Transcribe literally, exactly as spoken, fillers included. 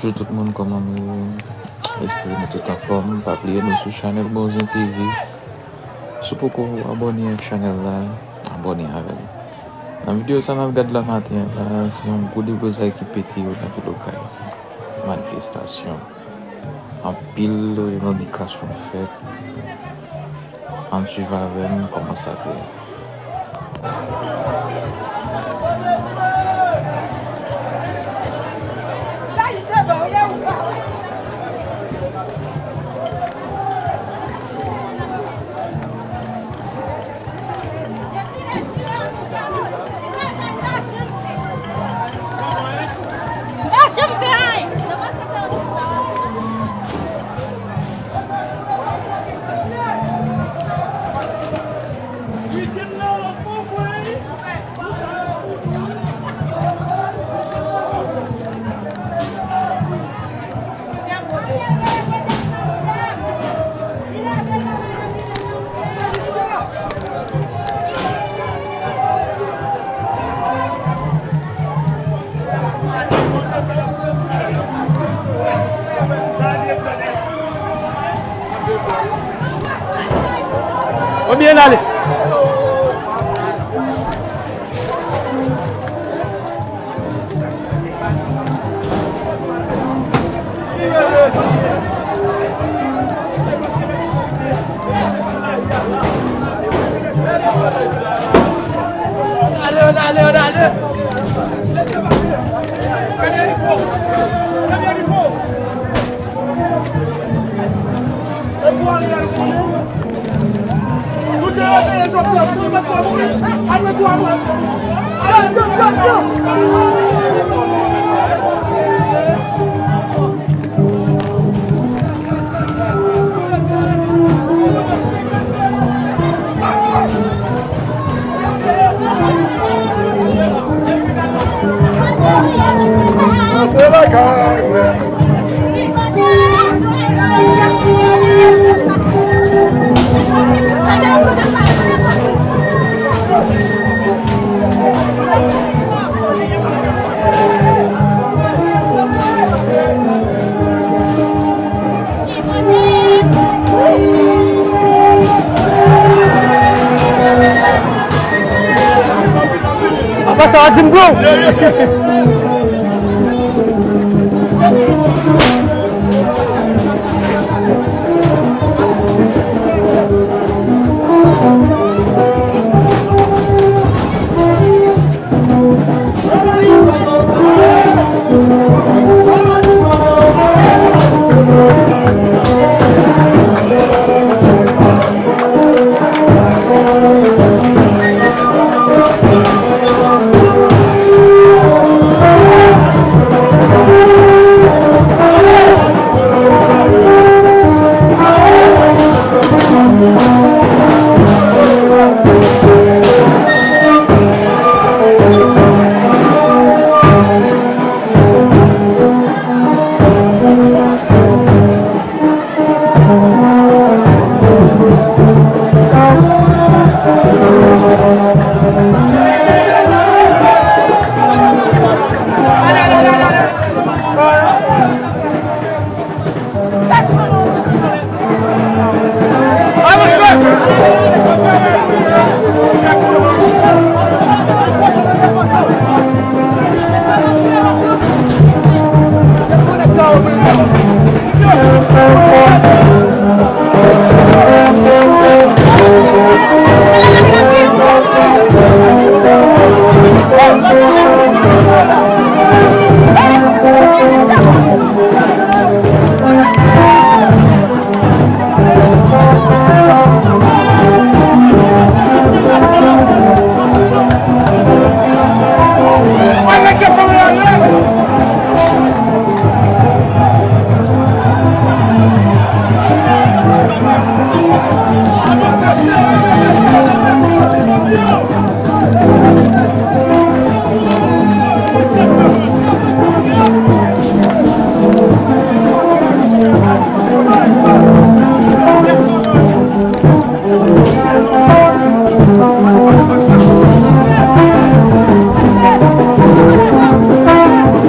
Bonjou tout moun, kòman nou ye? Espere nou tout anfòm. Pa bliye nou sou chanèl Bonzen T V. Si w poko abòne ak chanèl la, abòne avè l. Nan videyo sa n ap gad la maten an la, se yon gwo deblozay ki pete yo nan vil Okay. Manifestasyon. Anpil revandikasyon fèt. Ann swiv avè m kòman sa te ye. Ou byen ale. Apa sa a di m, bro?